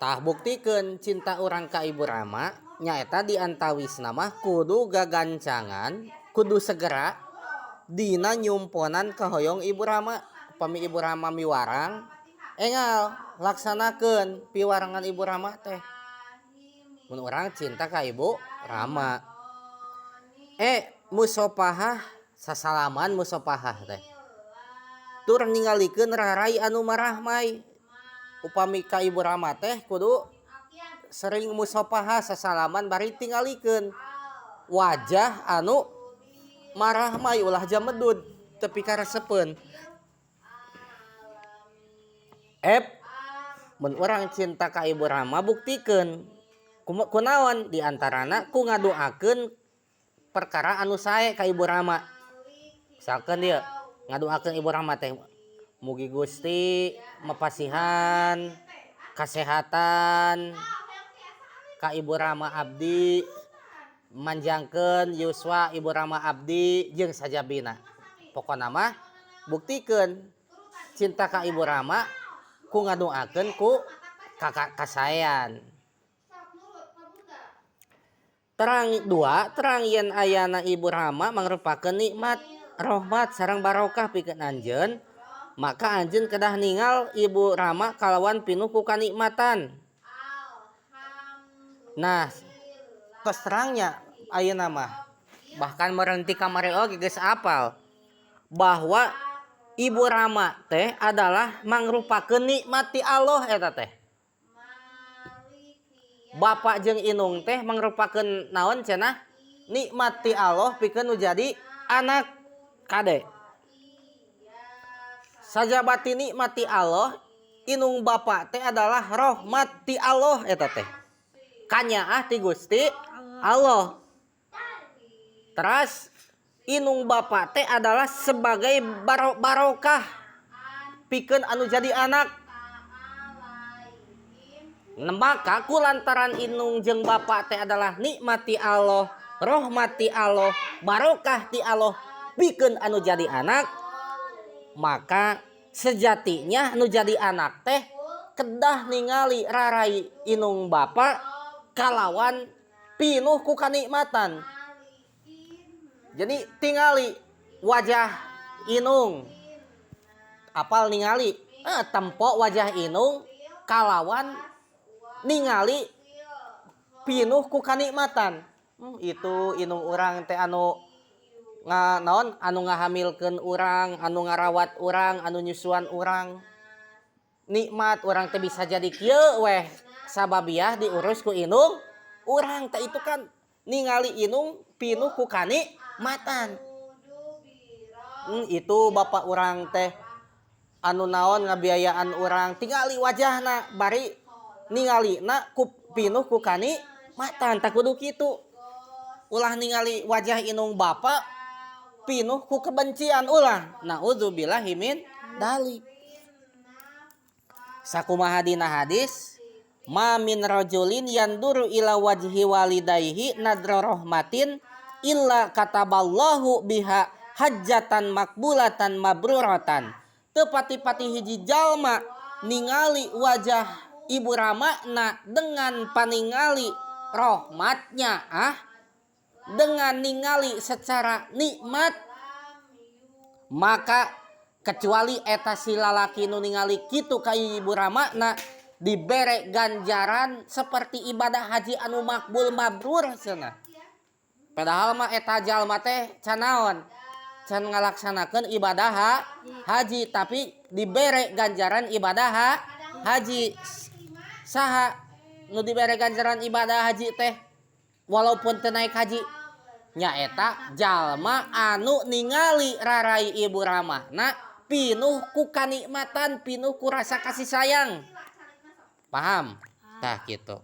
Tah buktikeun cinta urang ka Ibu Rama nyaeta di antawisna mah kudu gagancangan, kudu segera dina nyumponan kahoyong Ibu Rama. Upami Ibu Rama miwarang, engal laksanakeun piwarangan Ibu Rama teh. Mun urang cinta ka Ibu Rama. Musopahah sasalaman musopahah teh. Tur ningalikeun rarai anu marahmai. Upami ka Ibu Rama teh kudu sering musopahah sasalaman bari tingalikeun wajah anu marahmai ulah jamedud tepi ka resepeun. F mun urang cinta ka Ibu Rama buktikeun kunaon di antarana ku ngadoakeun perkara anu sae ka Ibu Rama. Misalkeun dieu ngadoakeun Ibu Rama teh mugi Gusti mapasihan kasehatan ka Ibu Rama abdi manjangkeun yuswa Ibu Rama abdi jeung sajabina. Pokona mah buktikeun cinta ka Ibu Rama ku ngadoakeun ku kasaean. Terang dua, terang yen ayana Ibu Rama mangrupakeun nikmat, rahmat sareng barokah pikeun anjeun, maka anjeun kedah ningal Ibu Rama kalawan pinuh ku kanikmatan. Nah, tos terangnya ayeuna mah bahkan meureun ti kamari oge geus apal bahwa Ibu Rama teh adalah mangrupakeun nikmat ti Allah eta teh. Bapak jeung inung teh mangrupakeun naon cenah? Nikmat ti Allah pikeun nu jadi anak kade. Sajabati nikmat ti Allah, inung bapak teh adalah rahmat ti Allah eta teh. Kanyaah ti Gusti Allah. Teras inung bapak teh adalah sebagai barokah pikeun anu jadi anak. Maka ku lantaran inung jeung bapak teh adalah nikmat ti Allah, rahmat ti Allah, barokah ti Allah pikeun anu jadi anak, maka sejatinya anu jadi anak teh kedah ningali rarai inung bapak kalawan pinuh ku kanikmatan. Jadi tingali wajah inung, apal ningali, tempo wajah inung kalawan ningali pinuh ku kanikmatan. Itu inung urang teh anu nga, naon anu ngahamilkeun urang, anu ngarawat urang, anu nyusuan urang. Nikmat urang teh bisa jadi kieu weh sababiah diurus ku inung urang teh, itu kan ningali inung pinuh ku kanikmatan. Itu bapak urang teh anu naon ngabiayaan urang, tingali wajahna bari ningalina ku pinuh ku kanikmatan. Tak kudu kitu, ulah ningali wajah inung bapak pinuh ku kebencian, ulah, naudzubillahi min dalik. Sakumaha dina hadis, ma min rajulin yanduru ila wajhi walidayhi nadra rahmatin illa kataballahu biha hajjatan makbulatan mabruratan. Teu pati-pati hiji jalma ningali wajah ibu ramana dengan paningali rahmatnya, dengan ningali secara nikmat, maka kecuali eta si lalaki nu ningali kitu ka ibu ramana dibere ganjaran seperti ibadah haji anu makbul mabrur cenah. Padahal mah eta jalma teh can naon, can ngalaksanakeun ibadah haji, tapi dibere ganjaran ibadah haji. Saha nu dibere ganjaran ibadah haji teh walaupun teu naik haji? Nyaeta jalma anu ningali rarai ibu ramana pinuh ku kanikmatan, pinuh ku rasa kasih sayang. Paham? Tah kitu.